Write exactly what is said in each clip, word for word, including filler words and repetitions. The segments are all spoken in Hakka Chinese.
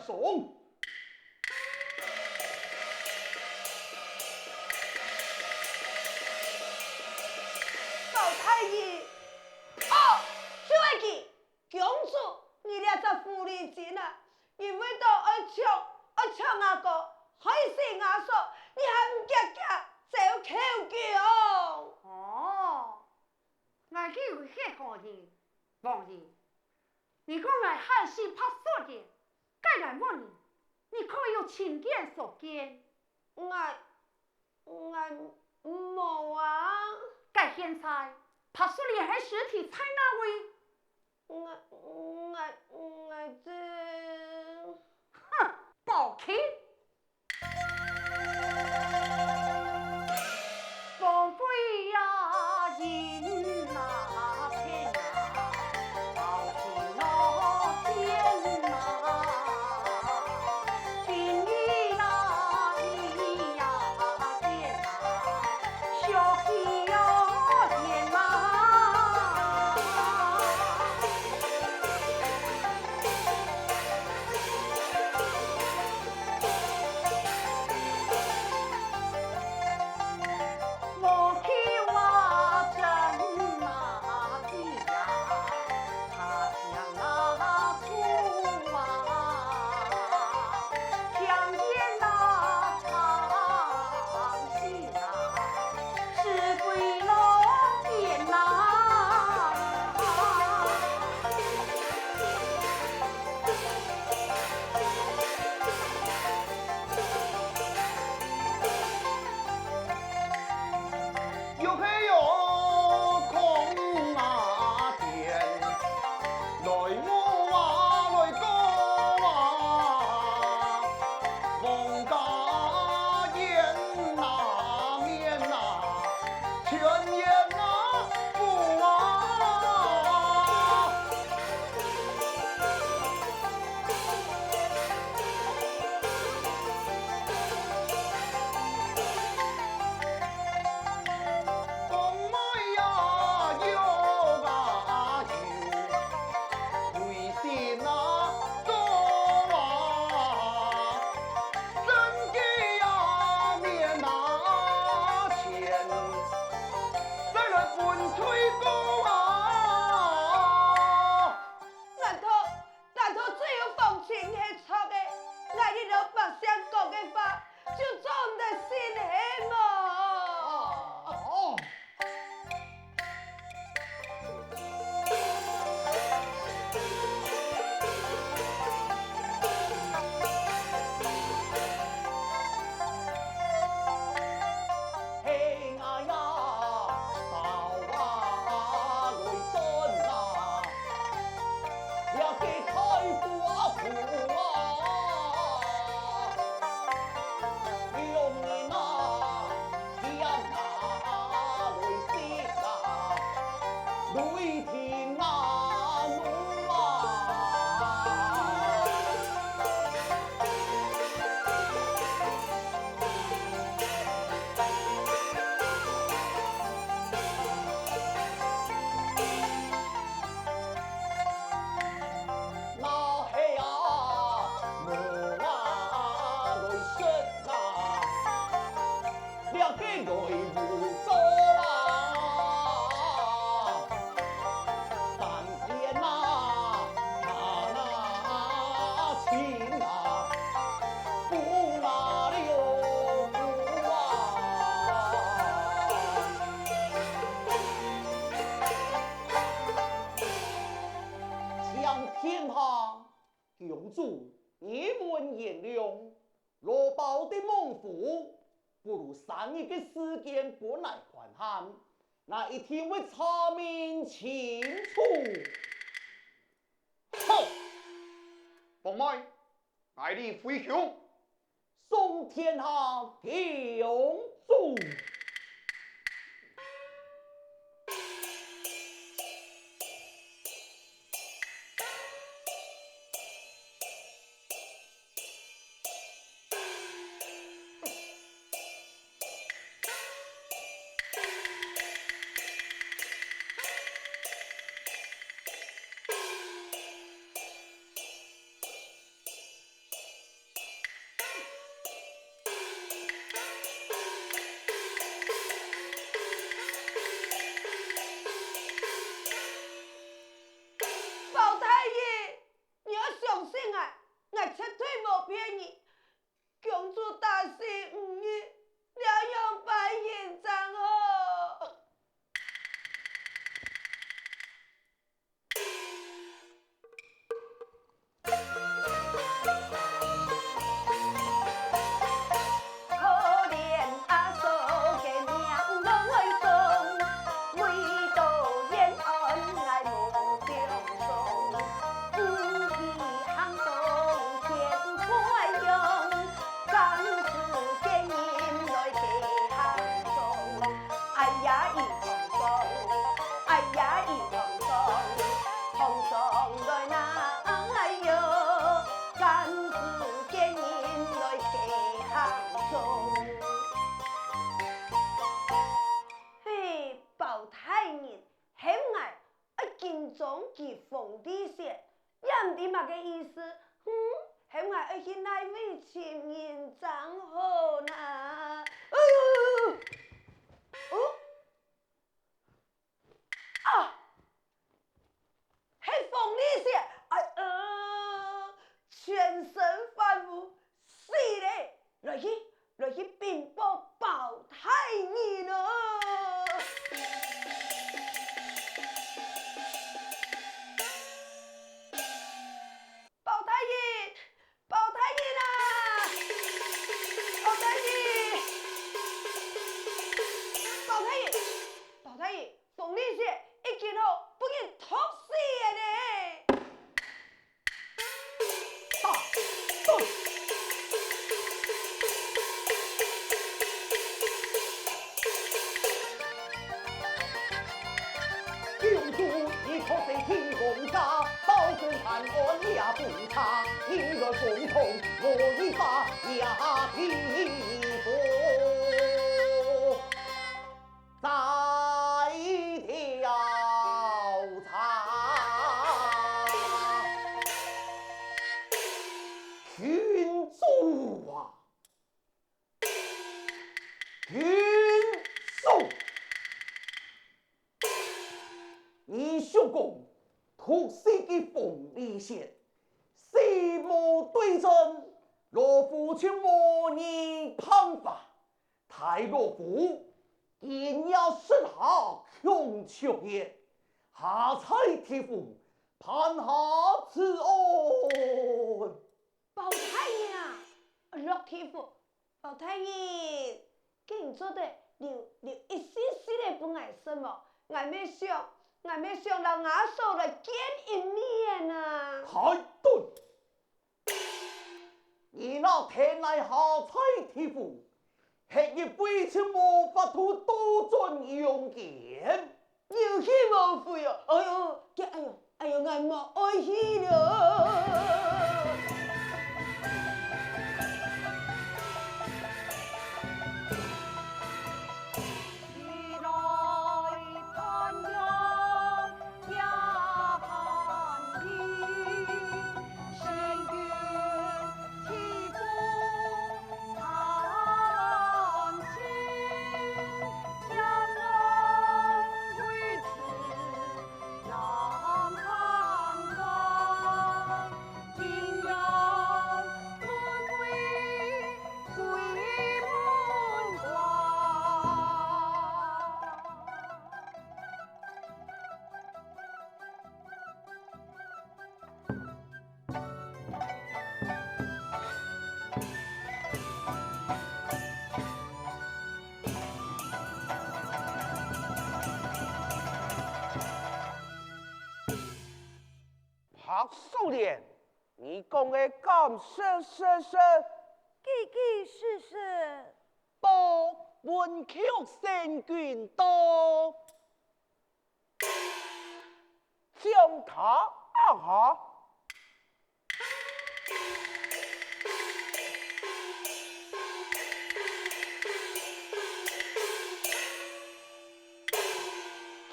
送。包大人，哦，就係佢，公主，你這隻狐狸精啊！你為著愛搶，愛搶吾哥，害死吾嫂，你還毋遽遽走忒去哦！哦，𠊎就有歇過呢，王爺。 你講𠊎害死白素英，該𠊎問你，你可有親眼所見？𠊎，𠊎無啊。該現在，白素英个屍體在哪位？𠊎，𠊎，𠊎正……哼，包青！ 難道，難道只有方卿係錯个？𠊎一路百姓講个話，就做毋得信係無？請天下 公主，你問賢良，羅包在孟府，不如三日个時間分𠊎看看，𠊎一定會查明清楚。好，鳳妹，𠊎這回去。 送天下共主。講佢紅地線，也毋知麼个意思。嗯，喊𠊎愛去哪位尋人正好呢？哎喲，哦，啊，係紅地線！哎呃，全身發烏，死咧！來去，來去稟報包大人啊！包大人，包大人啊！包大人，包大人，包大人，紅地線已經好分人毒死了呢！ 大膽！公主，你可是天公家，保君安安也不差，你若中痛，我一把也提不再调查。君主啊，君主！你想講，毒死个紅地線，死無對證，老夫就無你辦法。 大老夫，今夜設下窮捉犯，下在地府，判下此案。包大人啊，落地府，包大人，你做得留，留一息息仔分𠊎食無？𠊎乜想，𠊎乜想摎阿嫂來見一面啊！大膽！ 你若停來下在地府，歇一會就無法度倒轉陽間。有去無回哦！哎喲，哎喲，哎喲，𠊎無愛去了。白素蓮，你講个敢實實實？句句實實。報，文曲星君到。 將他押下。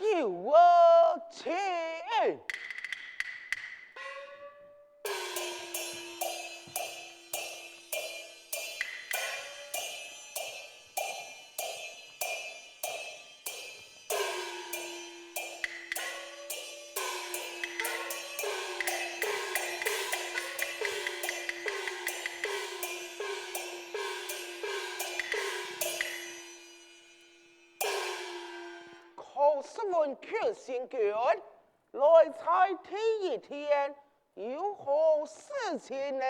有啊，請。 可是文曲星君，來在第一殿有何事情呢？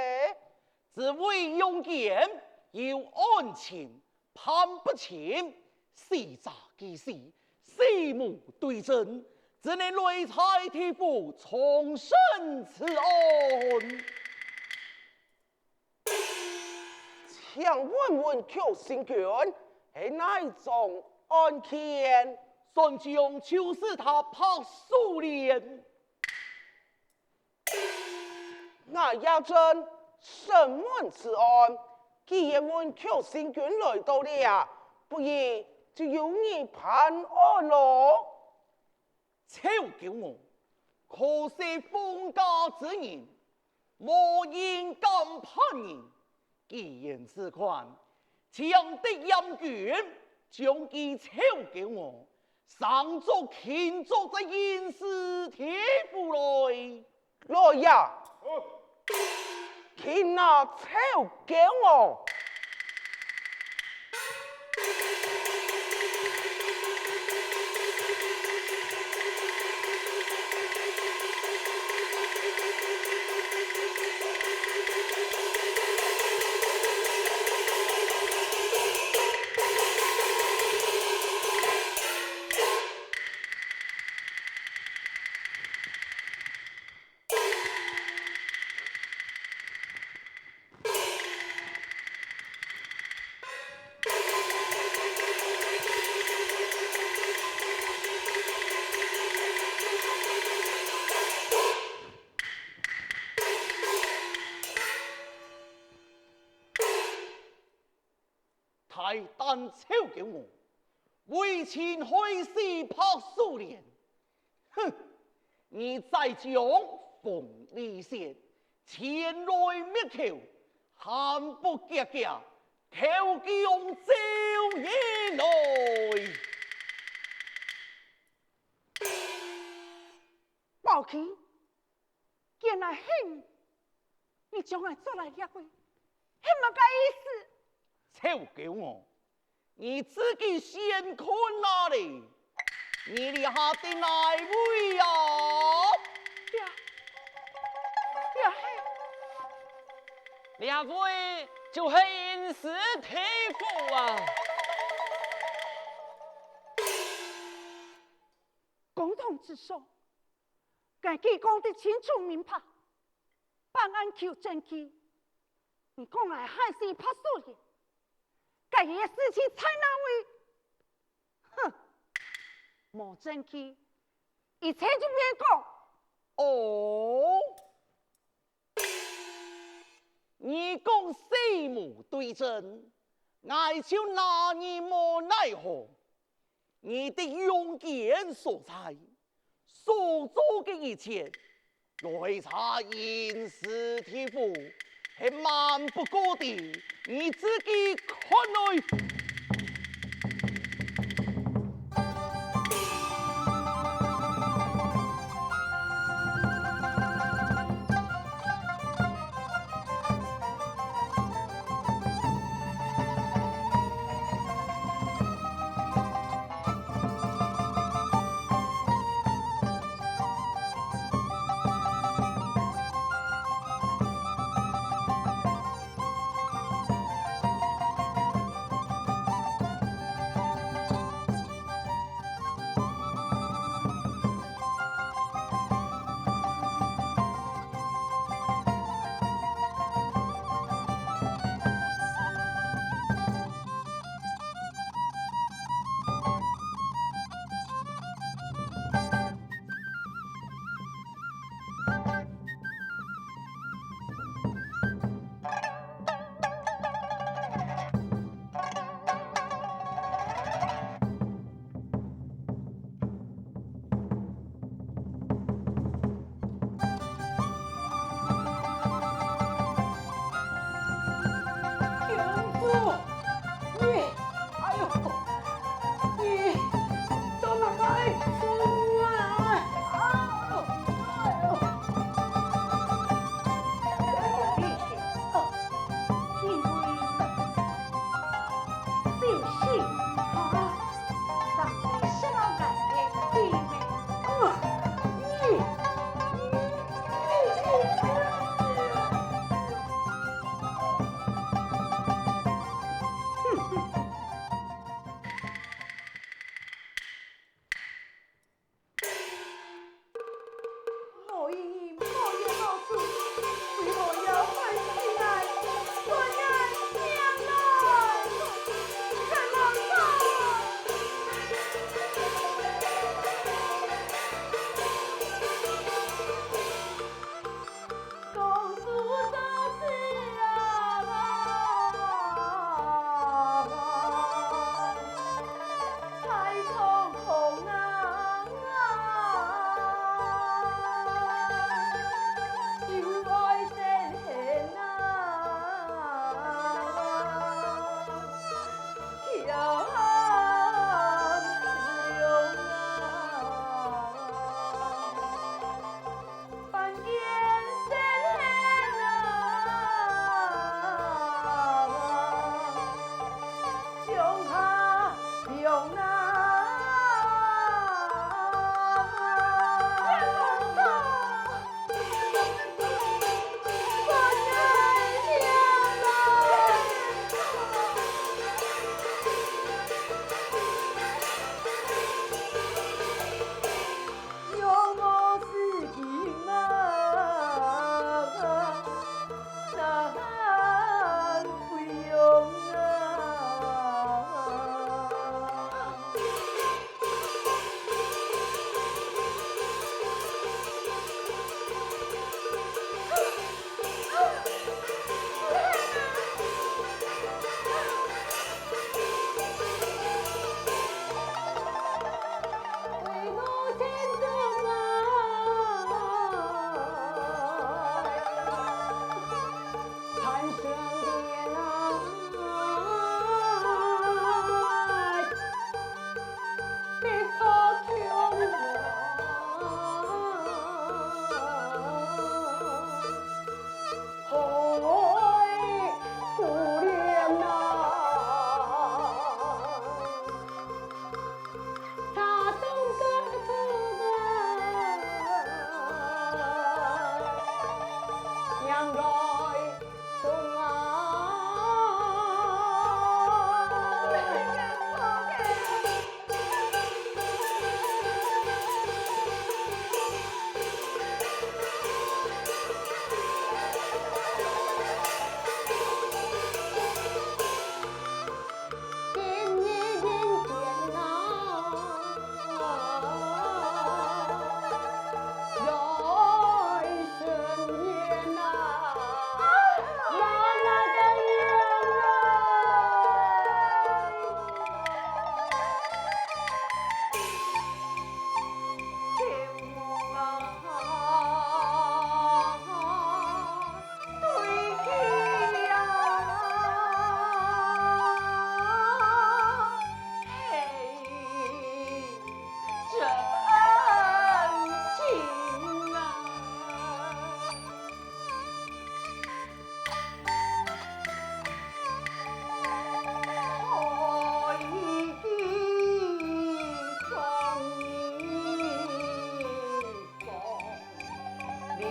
只為陽間有案情， 判不清，死者既死，死無對證，只能來在地府重審此案。請問文曲星君，係哪一宗案件？算將就是他白素蓮。 𠊎也正審問此案，既然文曲星君來到了，不如就由你判案咯。臭狗戇！可惜封家之人，無人敢犯人。既然此款，請得閻君將佢抄交我，上奏卿作在應試天府來。老爺，卿啊，抄交我。 大膽抄交我，為臣害死白素蓮。哼！你再將鳳梨仙前來滅口，還不遽遽投江周原來！寶琴， 原來係你！你將𠊎捉來這位，係麼个意思？抄交我！你自家先看啊哩！你這下在哪位啊？這，這係……這位就係應試天府啊！公堂之上， 該佢講得清楚明白，辦案求證據。你講𠊎害死白素蓮，該佢个死期在哪位？哼，無證據，一切就免講。哦，你講死無對證，𠊎就拿你無奈何。 你的用間所在，所做个一切，來查應試天府，係瞞不過的，你自家看來！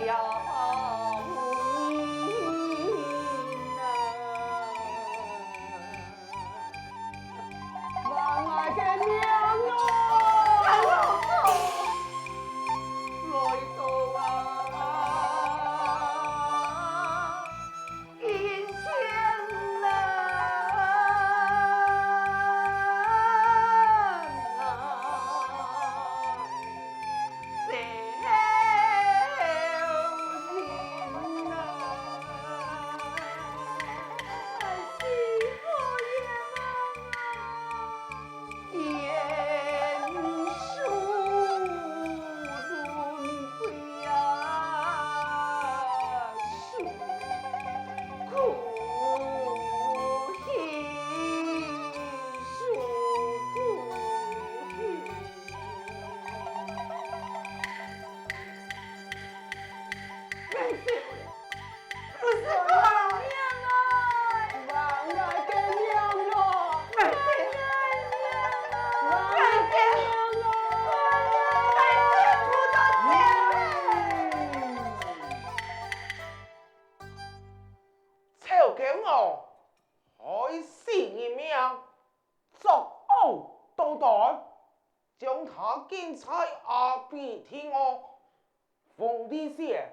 呀，嗯啊，望𠊎个命啊！来到啊！ 阴间啊，小人啊，死好冤枉啊！ 望𠊎个命啊！望𠊎个命啊！望𠊎个命啊！望𠊎个命啊！ 臭狗哦，害死人命，作惡多端，將他禁在阿鼻地獄。 紅帝寫，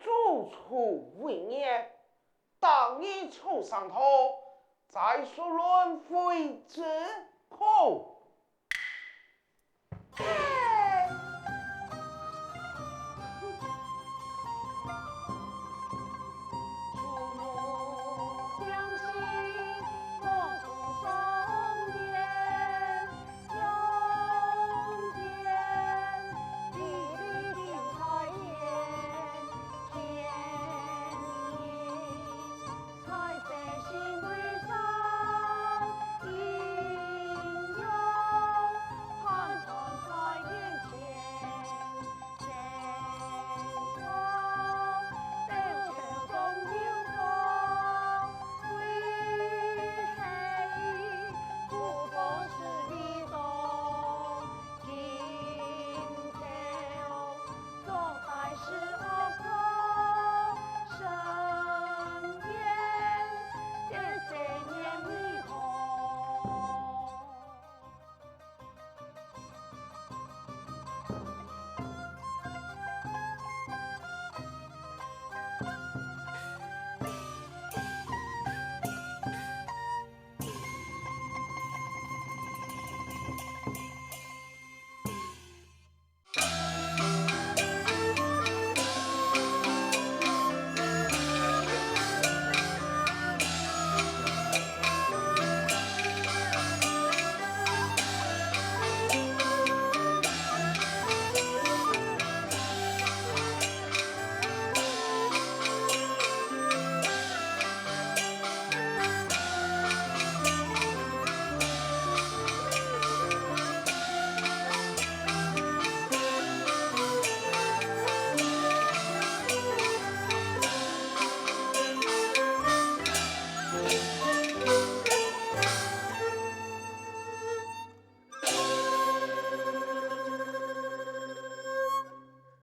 誅除為孽，逐日初三到，在樹崙廢紙鋪。